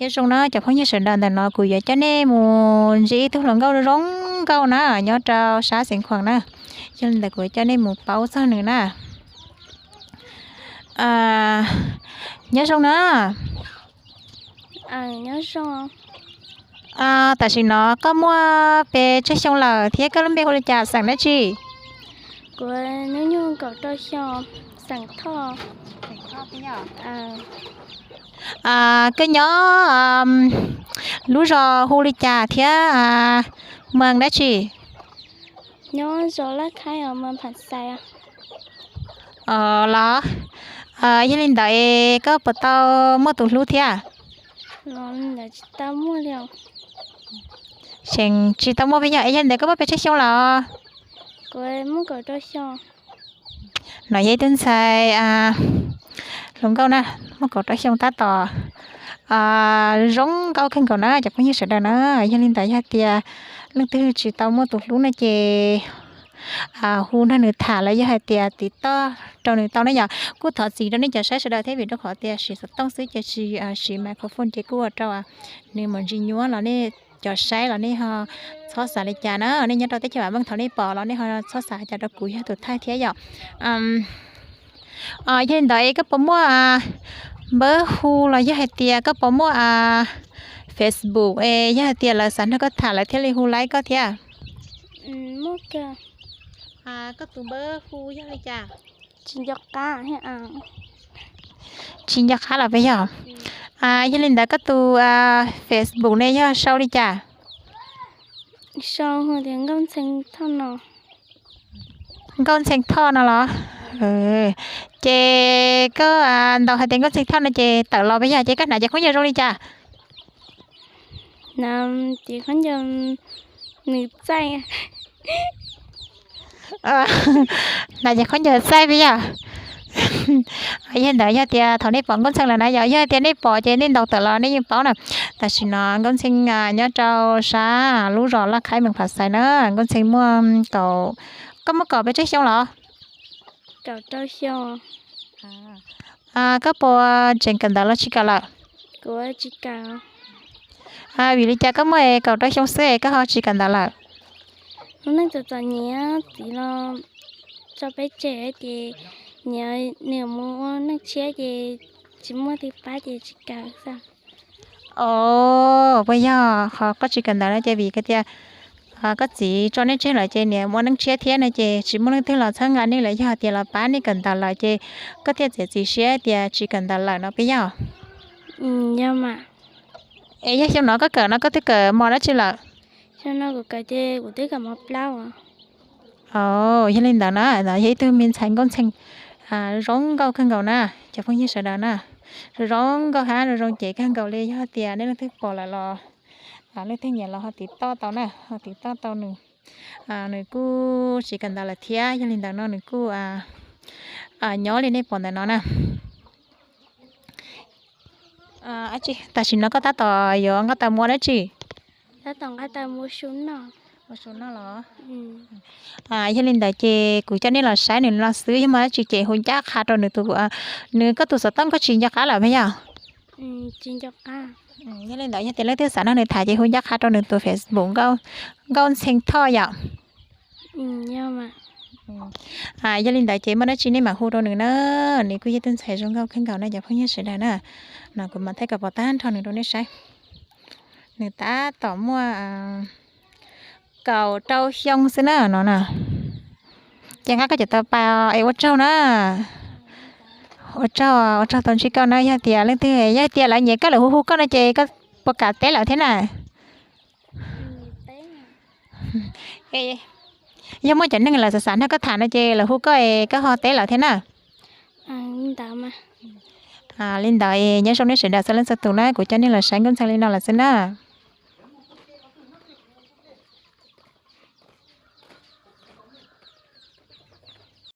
Nyob zoo na cov phooj ywg sawv daws, ntawm no kuv yuav coj nej mus ntsib ib tug hluas nkauj zoo nkauj na, nyob rau sab Xeev Khuam na. Yog li ntawd kuv yuav coj nej mus paub txog nws na. Nyob zoo na. Tam sim no koj muaj pes tsawg xyoo lawm thiab koj lub npe hu li cas, xeem dab tsi? Kuv hnub nyoog kaum rau xyoo, xeem Thoj. Koj nyob lub zos hu li cas thiab mas dab tsi? Nyob zos Laj Khaib, mas Phav Xais. Los, yog li ntawd es koj puas tau muaj tus hlub thiab? Tsis tau muaj li. Tsis tau muaj peb yog, es yog li ntawd koj muaj pes tsawg xyoo lawm? Kuv muaj kaum rau xyoo. No yog ib tug ntxhais hluas nkauj na, muaj kaum rau xyoo tab tom zoo nkauj kawg nkaus na cov phooj ywg sawv daws na. Yog li ntawd yog hais tias leej twg tsis tau muaj tus hlub no ces hu nrog nws tham los yog hais tias tiv toj rau nws tau ne yom. Kuj thov txim rau nej cov saib sawv daws thiab vim rau qhov tias siv xov tooj xwb ces tsis siv microphone ces kuj ua rau nws mus ntsis nyuaj los nej cov saib los nej ho txhob xav li cas na, nej nyob rau teb chaws vam meej thaum nej pom los nej ho txhob xav cas rau kuv yog tus thaij thiab yom. Yog li ntawd es koj puas muaj npawb hu los yog hais tias koj puas muaj Facebook es yog hais tias lawv xav nrog koj tham lawv thiaj li hu laib koj thiab? Koj tus npawb hu yog li cas? Tsis nco qab los peb yog. Yog li ntawd koj tus Facebook ne yog sau li cas? Sau tias Nkauj Ntxhee Thoj no. Nkauj Ntxhee Thoj no los? Ces koj ntaus hais tias Nkauj Ntxhee Thoj no ces tawm los peb yog, ces koj hnav cov khaub ncaws zoo li cas? Hnav cov khaub ncaws nws txaij. Hnav cov khaub ncaws txaij peb yog. Yog ntawd yog tias thaum nej pom Nkauj Ntxhee lawm na yog, yog tias nej pom ces nej ntaus tawm los nej yeej paub na. Tam sim no Nkauj Ntxhee nyob rau sab lub zos Laj Khaib, meem Phav Xais na. Nkauj Ntxhee muaj kaum, koj muaj kaum peb tsawg xyoo los? Kaum rau xyoo. Koj puas tseem kawm ntawv los tsis kawm lawm? Kuv tsis kawm. Vim li cas koj muaj kaum rau xyoo xwb es koj ho tsis kawm ntawv lawm? Lub neej txom txom nyem, txiv los tso peb tseg ces nyiam nws mus ua neej tshiab ces tsis muaj twg pab ces tsis kawm xwb. Os, puas yog qhov koj tsis kawm ntawv no ces vim tias koj txiv tso nej tseg lawm ces nyiam mus ua neej tshiab thiab no ces tsis muaj leej twg los txhawb nqa nej lawm, yog tias los pab nej kawm ntawv lawm ces koj thiaj txiav txim siab tias tsis kawm ntawv lawm no peb yog? Yog mas. Es yog xyoo no koj kawm no koj twb kawm mos dab tsi lawm? Xyoo no kuv kawm ces kuv twb kawm mos plaub. Yog li ntawd na, yog ib tug me ntxhais Nkauj Ntxhee zoo nkauj kawg nkaus na, cov phooj ywg sawv daws na. Zoo nkauj hab zoo cev kawg nkaus li, yog tias nej leej twg pom lawm los leej twg nyiam los ho tiv toj tau na, ho tiv toj tau nws. Nws kuj tsis kawm ntawv lawm thiab, yog li ntawd no nws kuj nyob li nej pom ntawm no na. Tam sim no koj tab tom yuav nqa taws mus ua dab tsi? Tab tom nqa taws mus su noj. Mus su noj los? Yog li ntawd ces kuv coj nej los saib nws no xwb, yog muaj dab tsi ces hu ncaj qha rau nws tus, nws, koj tus xov tooj koj tsis nco qab lawm puas yog? Tsis nco qab. Yog li ntawd yog tias leej twg xav nrog nws tham ces hu ncaj qha rau nws tus Facebook Nkauj Ntxhee Thoj yom. Yog li ntawd ces muaj dab tsi nej mam hu rau nws na. Nws kuj yog tug ntxhais zoo nkauj kawg nkaus na cov phooj ywg sawv daws na. No kuv mam thaij kom pom tag nrho nws rau nej saib. Nws tab tom muaj kaum rau xyoo xwb na no na. Ces nqa koj cov taws pais es ua tsaug na. Ua tsaug, ua tsaug tau ntsib koj na. Yog tias leej twg, yog tias lawv nyiam koj lawv hu hu koj no ces koj puas kam teb lawv thiab na? Yog muaj cov neeg lawv xav xav nrog koj tham no ces lawv hu koj es koj ho teb lawv thiab na. Li ntawd nyob zoo nej sawv daws txhua leej txhua tus na, kuv coj nej los saib Nkauj Ntxhee li no lawm xwb na.